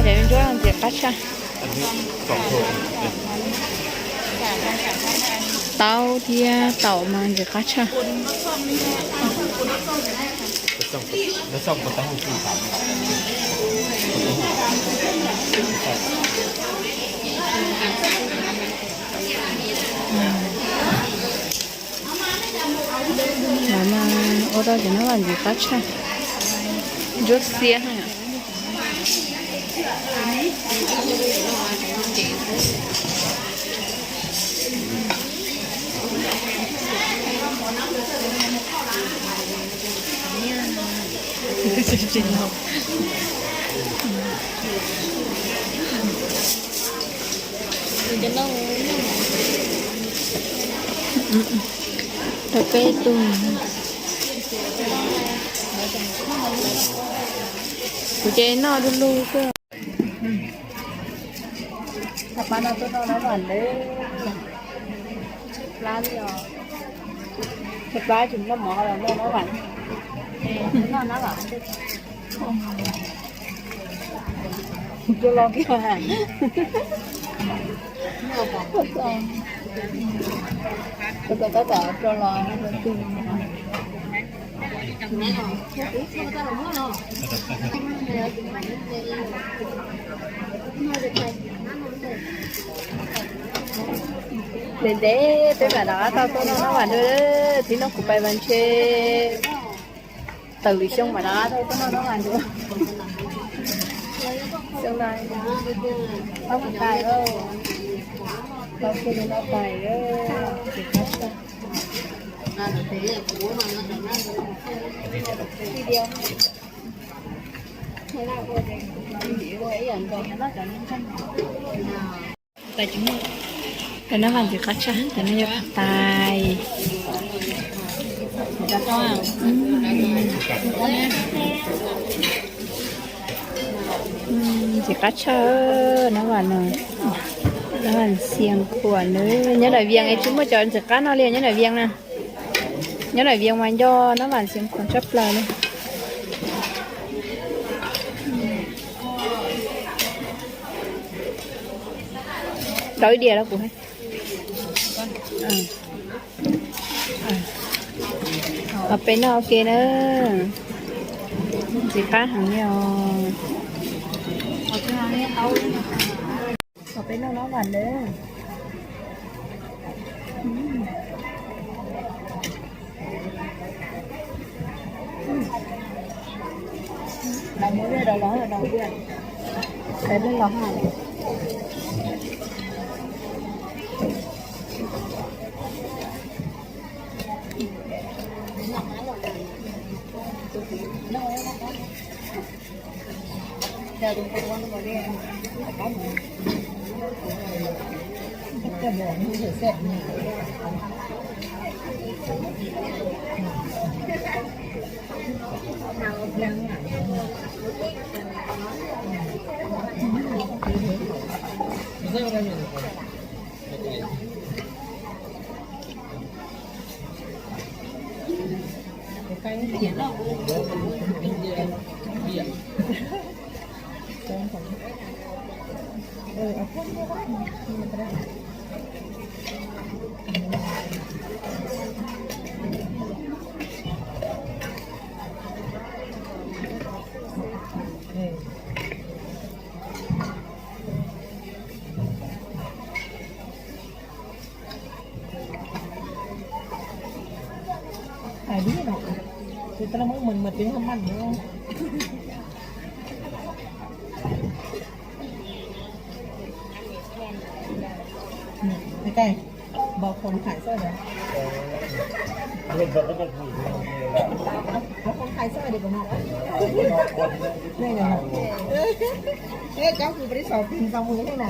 Ntsuab ntxim qab tshaj. Taub thiab taum mas ntxim qab tshaj. Ua tau cov nab vam ntxim qab tshaj, ntsuab xiab. Tau peb tug. Kuv ces noj du lug xwb. Pab no tuaj noj nab vam lawm. Tshaib plab li os. Tshaib plab tsis noj mov los noj nab vam. Noj nab vam. Rau los kiag. Tab tom rau los. Ntev ntev peb mam rov qab tau tuaj noj nab vam dua, thaum no kuv pais vas ntshe tawm lwm xyoo mam rov qab tau tuaj noj nab vam dua. Xyoo no, tau mus tais, tau mus tais. Cov nab vam ntxim qab tshaj, cov no yog tais. Ntxim qab tshaj, nab vam no, nab vam xias khuam na. Nyob Daim Vias es tsis muaj cov ntxim qab no li nyob Daim Vias na. Nyob Daim Vias mas nco nab vam xias khuam tshaj plaws li. Rau ib diav los kuv. Peb noj ua ke na. Ntxim qab heev li os. Peb noj nab vam na. Los muab los los los los. Hais li no, ces tao muab mos mos twv haj maj no. Ej, npau khuam hais xwb. Npau khuam hais xwb. Ej, cov kuv pab xaus pis ntxoo mus li na.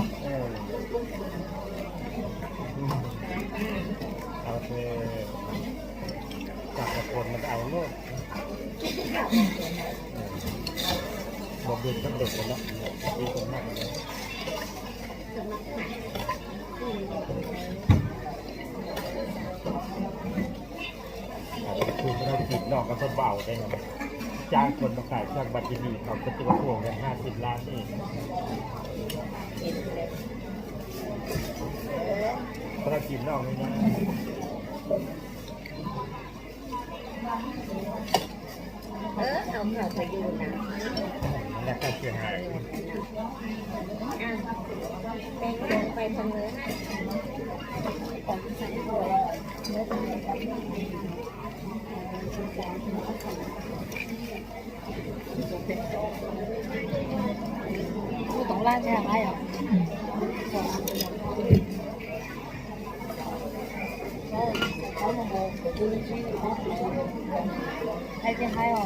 Tus no kib no koj txhob npau tej no. จ้างคนมาขายช่างบัตรที่นี่เขาก็จะมาทวงกันห้าสิบล้านนี่ ถ้าเรากินนอกนี่นะ เออ เอาเขาไปอยู่นะ แล้วก็เสียหาย อ่ะ แบ่งลงไปทางเนื้อให้ ของใส่ถ้วย Ua toov laj thiab hais os. Hais tias hais os.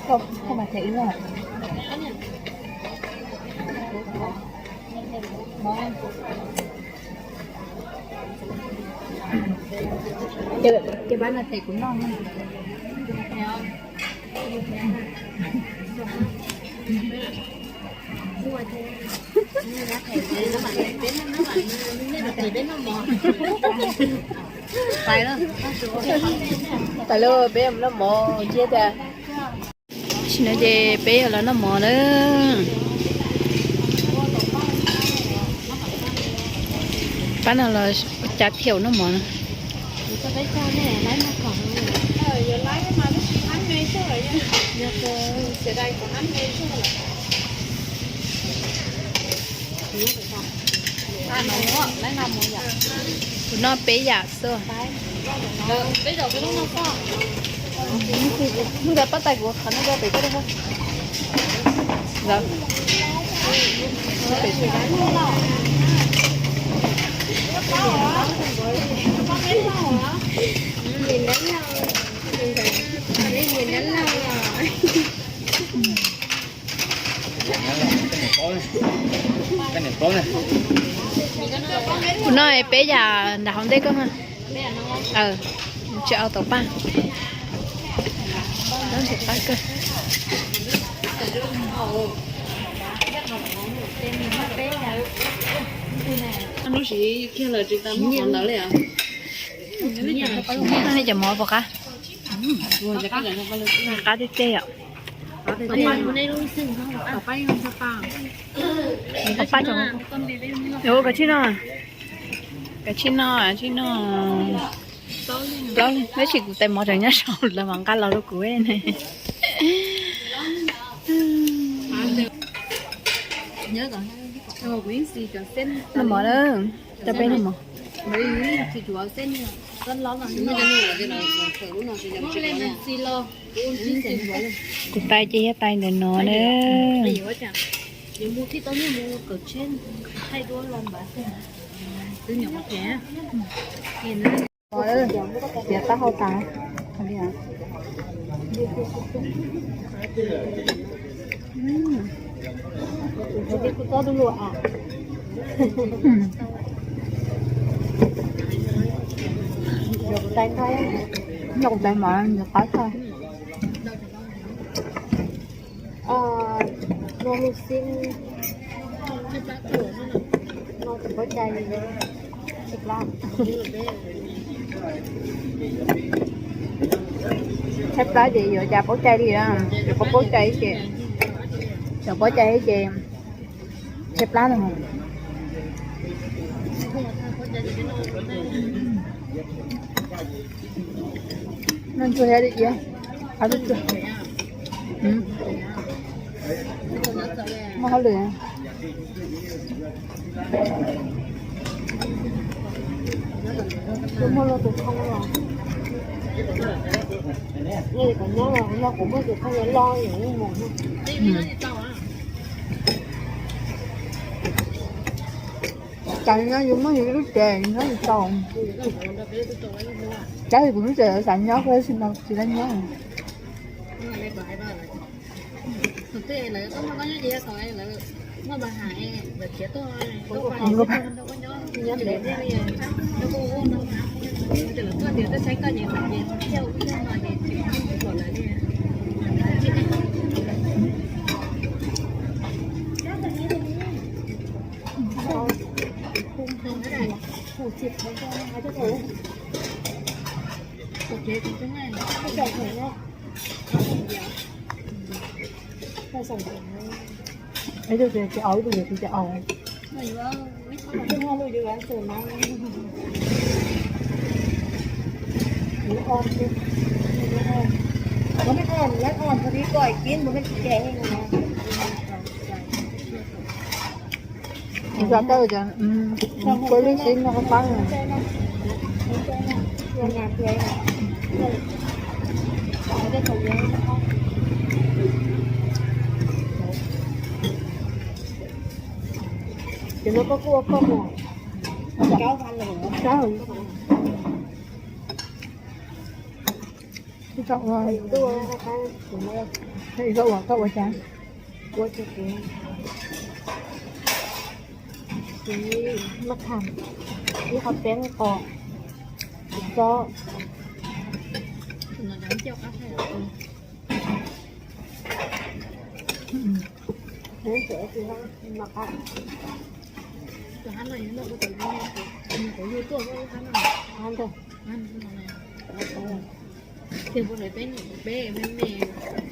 Không, không phải thế ư hả? Ngon. Chị, chị bán là thẻ của non. Pais lawm, peb mus noj mov ntxiv tiag. Tam sim no ces peb yuav los noj mov na. Pab no los ua cas thiaj noj mov na. Kuv noj peb yam xwb. Mus ntawd pab tais kuv qhov no rau pem koj. Kuv noj peb yam nram hauv ntej koj. Tsis au tau paj. Ntxim qab kawg. Lub siv kiag lawm tsis tau muab qhov ntawd li os. Nej cov mov puas qab? Qab tiag tiag yom. Pab, kav tsij noj, kav tsij noj. Plaub, tab sis kuv tais mov tseem nyob saum lawv mam nqa los rau kuv ne. Noj mov na, coj peb noj mov. Kuv tais ces yog tais ntawm no na. Tiav taub hau tas. Noj tais mov nws qab tag. No hu xib, no tsis paub cai li. Tshaib plab ces yuav cas paub cai li, yuav paub, paub cai ces, tseem paub cai ces tshaib plab no. Noj ntsuag thiab li iab. Qab tsuag tsuag. Muaj hauj lwm. Kuv muaj lub tus thoob los, kuv nyob los kuv muaj tus thoob loj loj. Cas nyob yus muab yus lub tsev nyob yus tau. Cas kuv lub tsev xav nyob koj tsis nyob. Ib tug ces tsis aus, ib tug ces tsis aus. Ua tau cov kua lwj xwb no qab. Ces no koj kuj ua koj mus. Koj ua, koj ua cas? Maj kham, ib qho peeb, qos, tsob. Tig ua peb, peb me me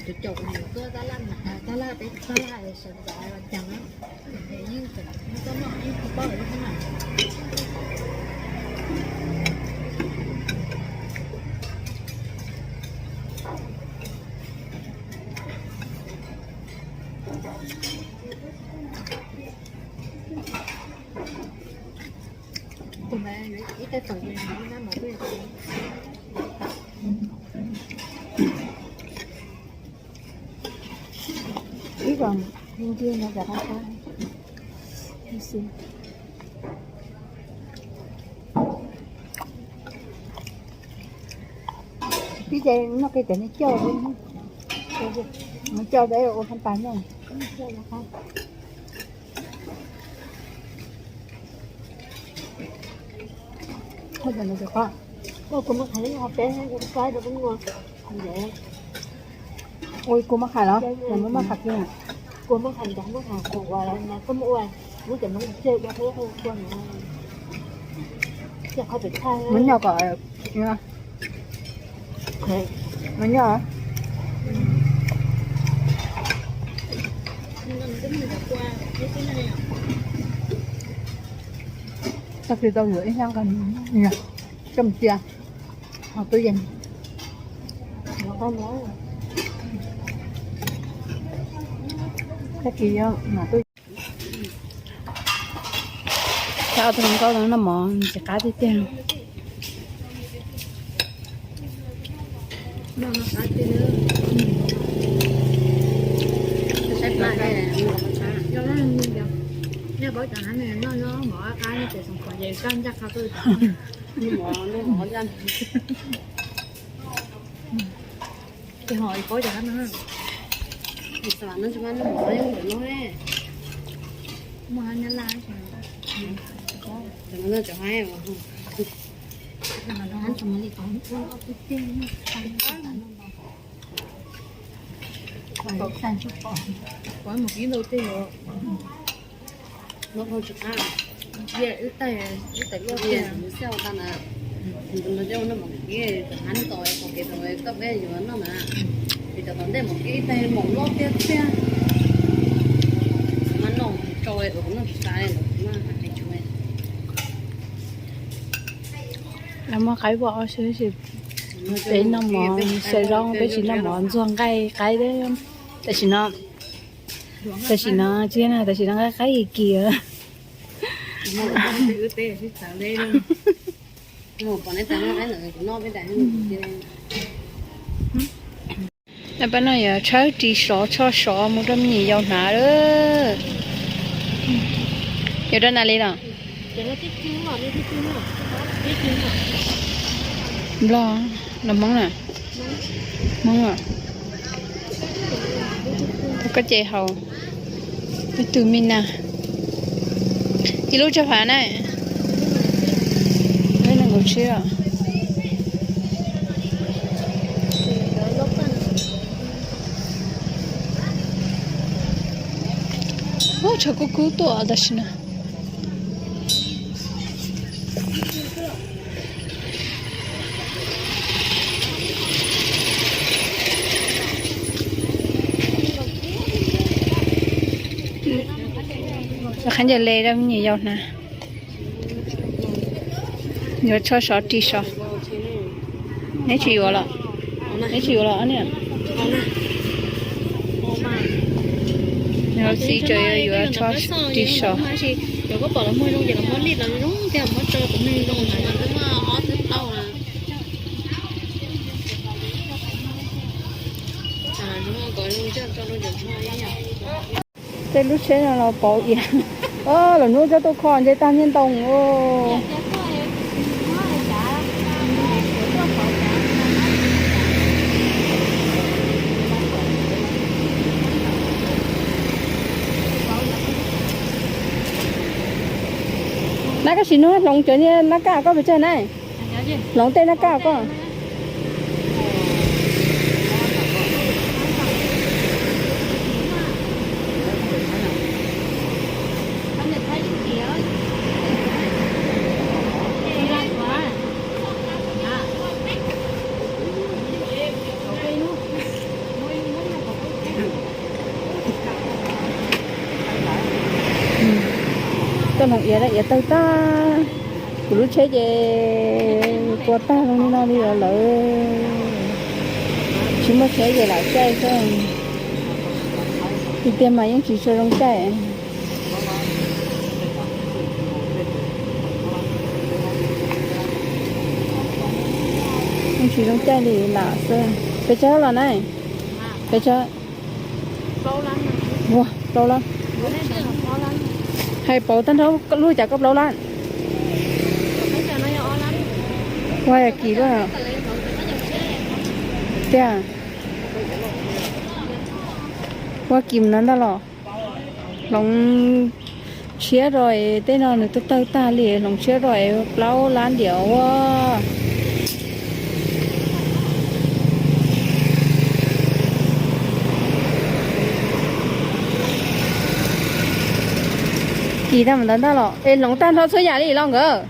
cov caum tuaj tab laj, tab laj peb tab laj sawv ntxov los cas na, yeej tseem muab tuaj noj ib qho pauj lawm thiab na. Tus me ib tej tawm ib nab mov twb ib kom ntij no cov qab qab xwb. Tib ce noj qis tias nws coj, nws coj peb ua khab pas noj. Ua kua maj kham los, kua maj kham kiag. Kua maj kham, kua maj kham kuv ua, koj muab ua, muab cov noob tseg ua, muab nyob kom, muab nyob. Tag kis tau yuav ib hnab nqaij coj mus cia hauv tub yees. Tag kis yuav mam tub. Tau tus hluas nkauj no noj mov tsis qab tiag tiag. Ces ho paub cov hab no, xav no tsis muaj noj mov yeej ntawm no ne. Muaj hab nyab laj ces, cov no cov hab, pov mus kib ntau tej. Wb tais, wb tais luaj tiag. Nws xav ua tau na, nws coj ua noj mov kib, cov hab ntau, qhov kev tau koj peb yuav noj na, vim cov tom ntej mov kib tais mom loj tiag tiag. Mas noj tsau ua kuv noj tsis tas li los kuv noj hais tsis. Lawv muaj qaib vuag ob sab, peb noj mov xyaw zoo, peb tsis noj mov ntxuag nqaij qaib thiab. Tam sim no, tam sim no tsis, tam sim no nqaij qaib kis kis. Pab no yog tshawb ris sov tsho sov mus rau me nyuam yaus hnav lawm. Yuav rau na li los? Nplog los Hmoob na? Hmoob. Koj ces haus ib tug mi na, ib lub tsawg phav na? Nees nkaum tsib os. Ub, tshav kub kub tuaj tam sim no. Ncaws le rau me nyuam yaus hnav. Yuav tsho sov ris sov. Neb tsis yuav los? Neb tsis yuav los niam? Txiv tseem yuav tsho ris sov. Tej lub tsheb no los pauv iav. Lawv hnub coj tuaj kho ntshe tag nyiaj ntoo. Nab, koj sim nug hloov cov niag nab kaj koj pes tsawg na? Hloov tej nab kaj koj. Tuaj hloov iav, iav tawg tag. Kuv lub tsheb ces kua tag zoo li no li os lawm. Tsis muaj tsheb ces lam caij xwb. Tiag tiag mas yeej tsis tshua zoo caij. Yeej tsis zoo caij li lam xwb. Pes tsawg los na? Pes tsawg? Ua, plaub lab. Hais pauv tag nrho lub cas koj plaub lab? Ua yam kis lub tiag. Ua kis mus no ntag los. Hloov tshiab rau es tej no nws twb tawg tag li, hloov tshiab rau es plaub lab ntiam ua. Kis tag mus ntawd ntag los es hloov tag nrho txhua yam li los nkawd.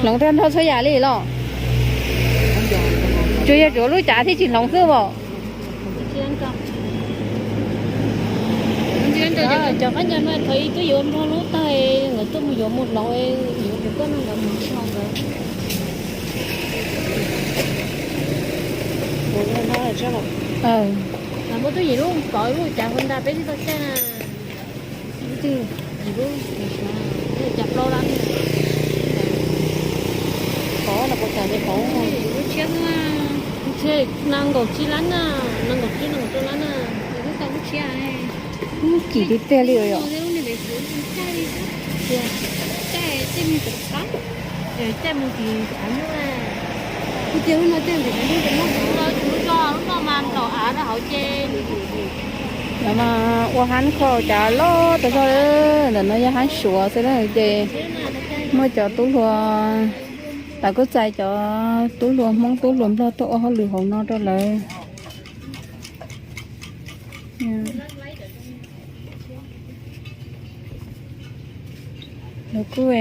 Hloov tag nrho txhua yam li los? Tsuas yog tsuav lub cav thiaj tsis hloov xwb as. Cov qaib ncaws no thaum ub twb yuav nrog lub tag, lawv tuaj mus yuav mus hloov, yuav tus koj no nkawd mus hloov nkawd. Muaj twb yim lub pov lub cav hauv ntag peb twb tau caij na. Twb yim lub, cas plaub lab. Pov no puas tas li pov? Lub tshiab xwb, nees nkaum tsib lab na, nees nkaum tsib nees nkaum rau lab na. Lub tau lub tshiab. Kis tiag tiag li os. Caij mus tim av nyuj, kuv cia lub no caij tim av nyuj, lub no mas nplaum av rau hauv ces. Lawv mas ua hab kho cov loj tas zog, ntawm no yog hab Suav xwb na ces muaj cov tub hluas, lawv kuj txais cov tub hluas Hmoob tub hluas Nplog tuaj ua hauj lwm hauv no rau lawv. Lawv kuj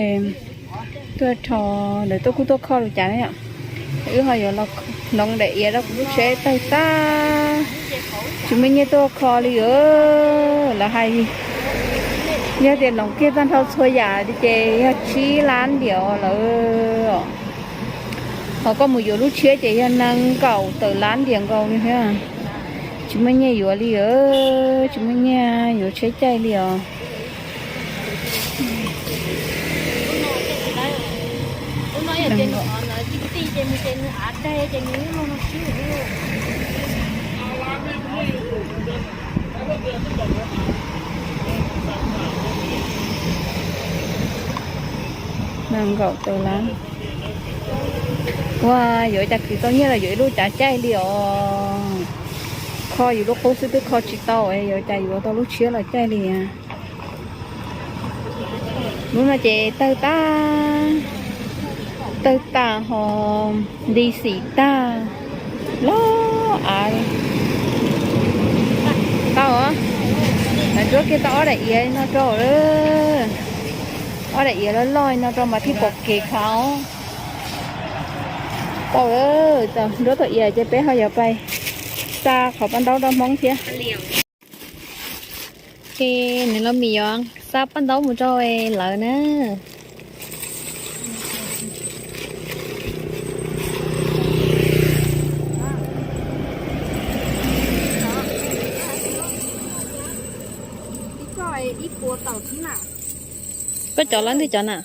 tuaj rho, lawv tuaj kuj tuaj kho lus cas na yom. Wb ho yuav los hloov daim iav rau kuv lub tsheb tawg tag, tsis muaj nyiaj tuaj kho li os. Lawv hais yog tias hloov kiag tag nrho txhua yam ces yog tsib lab ntiam lawm. Ho koj mus yuav lub tshiab ces yog nees nkaum tawm lab ntiam nkaus li thiab. Tsis muaj nyiaj yuav li os, tsis muaj nyiaj yuav tsheb caij li os. Nees nkaum tawm lab. Ua, yuav cas khwv tau nyiaj los yuav ib lub cav caij li os. Kho yus lub qub xwb twb kho tsis tau, yuav cas yuav tau lub tshiab los caij li. Lub no ces tawg tag, tawg tag ho nti xim tag, loj av li. Tau, lawv rub kiag tau ob daim iav no rau lawm. Ob daim iav loj loj no rau mas thiaj pom kev khav. Tau lawm, rub tau iav ces peb ho yuav pais xa qhov paj ntaub rau Hmoob thiab. Nws los mis yuav xa paj ntaub mus rau lawv na. Koj cov lawv ntawm cov na.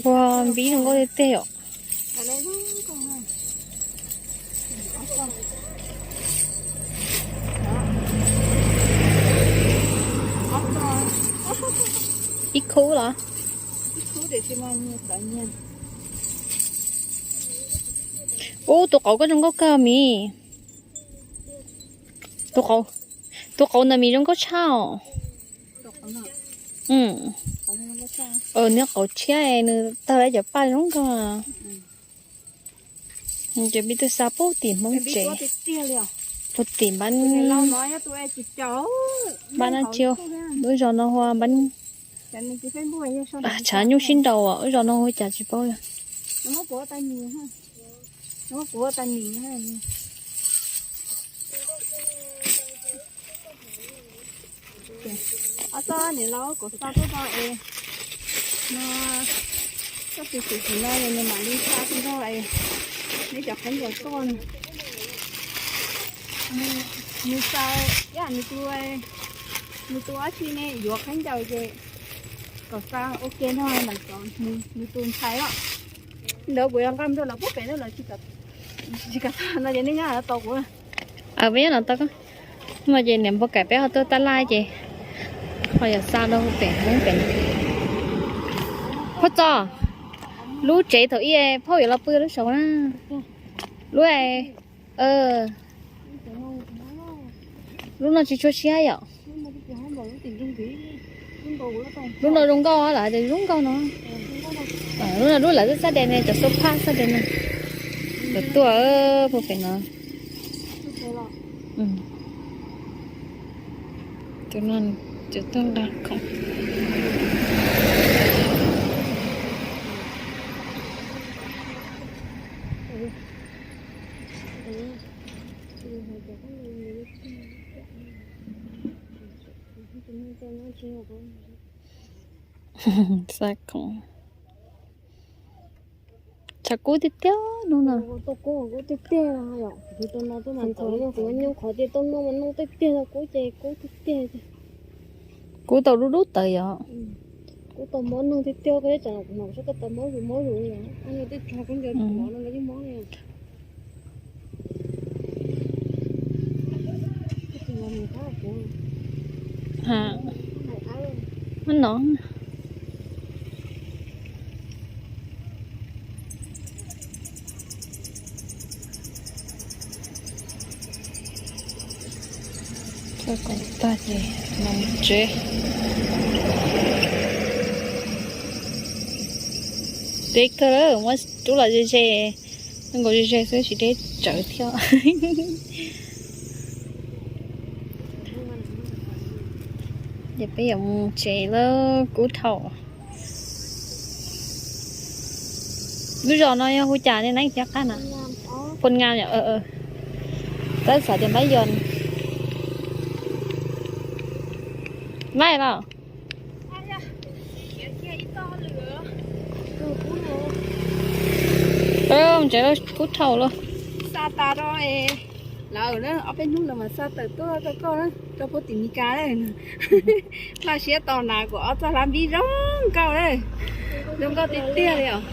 Ua npib zoo nkauj tiag tiag yom. Ib khub los? Ub, tus qauv koj zoo nkauj kawg mis. Tus qauv ntawm mis zoo nkauj tshaj os. Nws qauv tshiab, nws tag lawv cov paj zoo nkauj. Ces pib tuaj xa puag tim Hmoob tsev, puag tim npab, npab Nab Tsi, lub zos no hu npab, tshav nyuj sib nraus, lub zos no hu cas tsis paub li. Ob txoj niam laus kuv xa tuaj tau es no, txoj tus xwm txim no nws mam li xa tsis nrog es neb cov khaub ncaws tuaj. Nws xa, ib yam nws tus, nws tus dab tsi ne yuav khaub ncaws ces kom xa ua ke nrog ntawm cov nws tus ntxhais os. Ntawd kuv yuav nqa mus rau lawv puag pem na, lawv tsis kam xa no ces nej nyob no tos kuv. Peb nyob no tos koj. No ces niam npau kaim peb ho tuaj tab laj ces ho yuav xa rau pem Hmoob pem. Phauj Txos, lub tsev thaum ub phauj yuav los pw lub saud na. Lub, lub no tsis tshua siab yom. Lub no zoo nkauj lawm tias zoo nkauj no. Lub no lub lawv xab de ne, cov sofa xab de ne. Cov tuaj puag pem no. Tus no cov tuaj nqa khoom. Xa khoom. Tshav kub tiag tiag hnub no. Kub tiag tiag, kuv nyuj qhov tias tau noj mas noj tiag tiag, kub ces kub tiag tiag. Kub tau dub dub tawv yom. Kub tau mob nug tiag tiag, koj ib tsam no kuv hnov sab koj tau mob zus mob zus yom. Tej tshav kub ncaws mov no nkawd yeej mob li. Ab no. Tag ces no mus tsev. Deb kawg, muab rub los ze ze, zoo nkaus ze ze xwb tsis deb tsawv thiab. Ces peb yuav mus tsev lawm, kub dhau. Lub zos no yog hu cas ne, neeb thiab qab na? Phoo Nga yom. Tab xav tias npab Yos. Npab los. Tsev kub dhau lawm. Xa tas rau lawv na, ob peb hnub lawv mam xa tawm tuaj rau koj na, rau puag tim Mes Kas na. Npaj siab tos na, kuv ob txoj hlab npib zoo nkauj na, zoo nkauj tiag tiag li os.